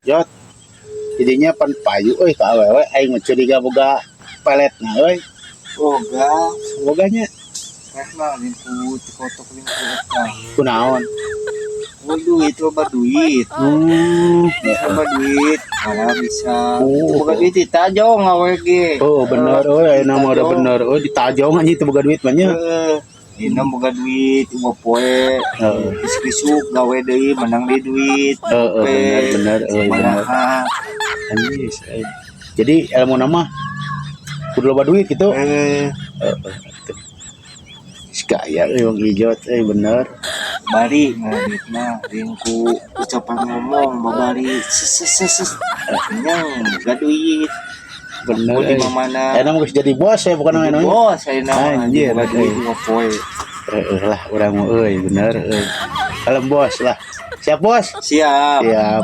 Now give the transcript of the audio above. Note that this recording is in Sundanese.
Jot. Jadinya pan payu euy ka awewe, aing mah curiga boga pelet na euy. Boga. Boganya. Rek mah lingku tikotok lingku eta. Kunaon? Oh, duit, loba duit. Loba duit, malah bisa. Oh. Boga duit ditajong awe ge. Oh, bener euy, ayeuna mah udah Ditajong. Bener euy, ditajong anjing teu boga duit mah nya. Heeh. Dina boga duit, uang poe. Heeh. Isuk-isuk gawe deui, menang deui duit. Heeh, bener bener euy, bener. Sabaraha. Anjis euy. Jadi ilmu nama kudu loba duit gitu. Eh, Heeh. Gaya euy Bang Ijot euy, bener. Bari duit mah lingku ucapan ngomong babari ses ses ses nyang boga duit. Bener Mau di euy. mana? Ayeuna mah geus jadi bos ya bukan namanya. Bos saya nama. Anjir, boga duit euy. uang poe. Heeh lah urang mah euy, bener euy. Kalem bos lah. Siap, bos? Siap. Siap.